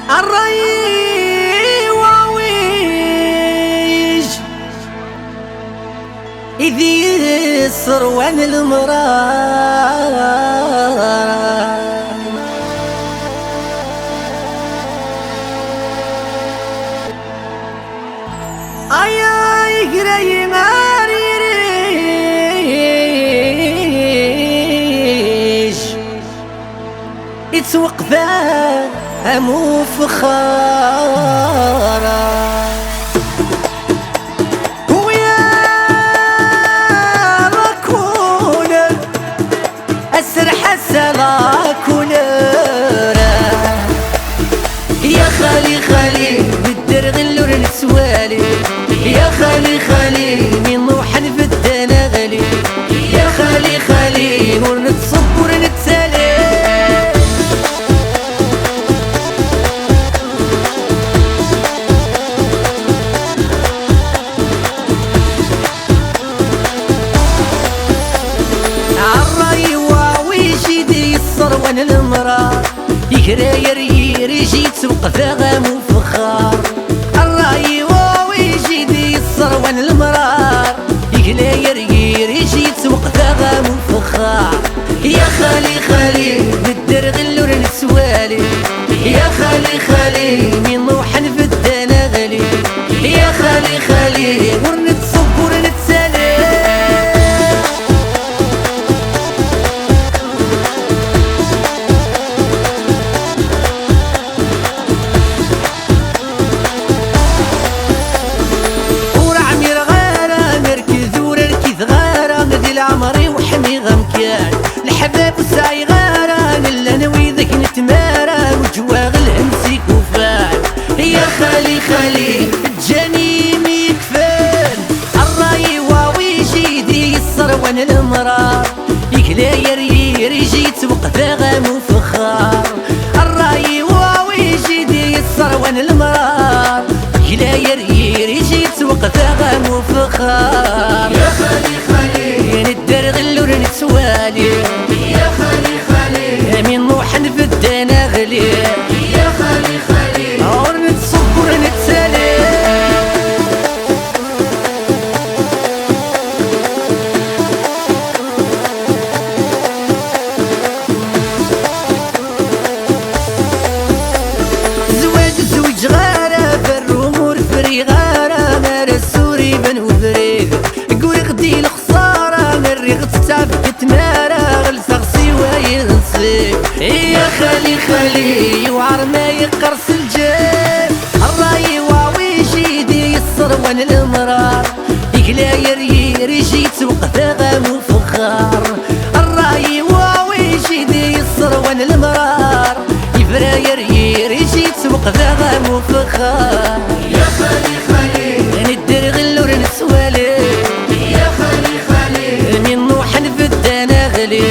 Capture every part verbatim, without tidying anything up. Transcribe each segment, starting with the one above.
Ṛṛay-iw awic i d-yesserwan lemṛaṛ. Ay, ay, gra-yi ar yirij. Ittweqfa am ufexxar. Wi ara kunen aserḥas ala kunen. Ya xali, xali, nedder ɣellur nettwali. Ya xali, xali, mi nruḥ nbedden aɣli. Ya xali, xali, ur nettṣebbur, ur nettali. Ṛṛay-iw awic i d-yesserwan lemṛaṛ, igra yer yirij yettweqfa am ufexxar. Ṛṛay-iw awic i d-yesserwan lemṛaṛ, igra yer yirij yettweqfa am ufexxar. Ya xali, xali, nedder ɣellur nettwali. Ya xali, xali, mi nruḥ nbedden aɣli. Ya xali, xali, ur nettṣebbur, ur nettali. Ur ɛmireɣ ara, nerked ur rkideɣ ara, di leɛmer-iw ḥmiɣ amkan. Leḥbab ur sɛiɣ ara, llan widak n tmara, ur ǧwaɣ lhemm si kufan. Ya xali, xali, ǧǧan-iyi mi yekfan. Ṛṛay-iw awic i d-yesserwan lemṛaṛ, igla yer yirij yettweqfa am ufexxar. Ṛṛay-iw awic i d-yesserwan lemṛaṛ, igla yer yirij yettweqfa am ufexxar. Ya xali, xali, nedder ɣellur nettwali. Ya xali, xali, mi nruḥ nbedden aɣli. Ya xali, xali, ur nettṣebbur, ur nettali. Zzwaǧ ur zwiǧeɣ ara, berru ur friɣ ara, ara s-uriben ubrid. Gguriɣ-d i lexsara, rriɣ-tt d tafget mi ara ɣelteɣ si wayen nsib. Ya xali, xali, yewɛer ma yeqqers lǧib. Ṛṛay-iw awic i d-yesserwan lemṛaṛ, igla yer yirij yettweqfa am ufexxar. Ṛṛay-iw awic i d-yesserwan lemṛaṛ, ibra yer yirij yettweqfa am ufexxar. Ya xali, xali, nedder ɣellur nettwali. Ya xali, xali, mi nruḥ nbedden aɣli.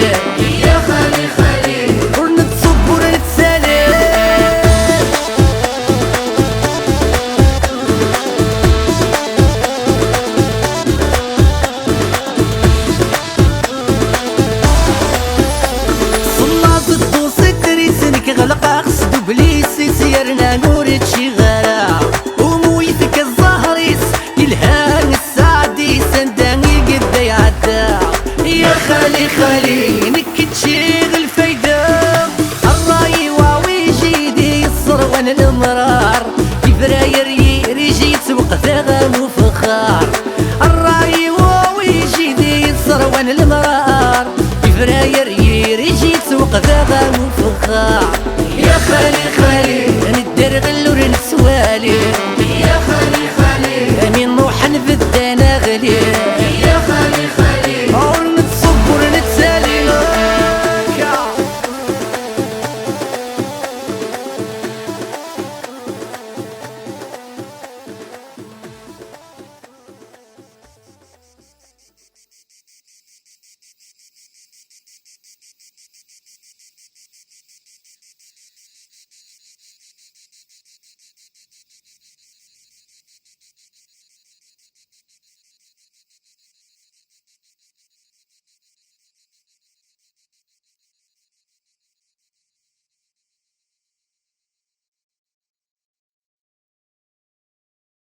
Ya xali, xali, ur nettṣebbur, ur nettali. Ṣennaẓ dduṣ tris, nekk ɣelqeɣ s dublis-is, yerna ur ččiɣ ara. Umuyt deg zzher-is yelhan, sseɛd-is anda i yedda iɛedda. Ya xali, xali, nekk ččiɣ lfayda. Ṛṛay-iw awic i d-yesserwan lemṛaṛ, ibra yer yirij yettweqfa am ufexxar. Ṛṛay-iw awic i d-yesserwan lemṛaṛ, ibra yer yirij yettweqfa am ufexxar. Ya xali,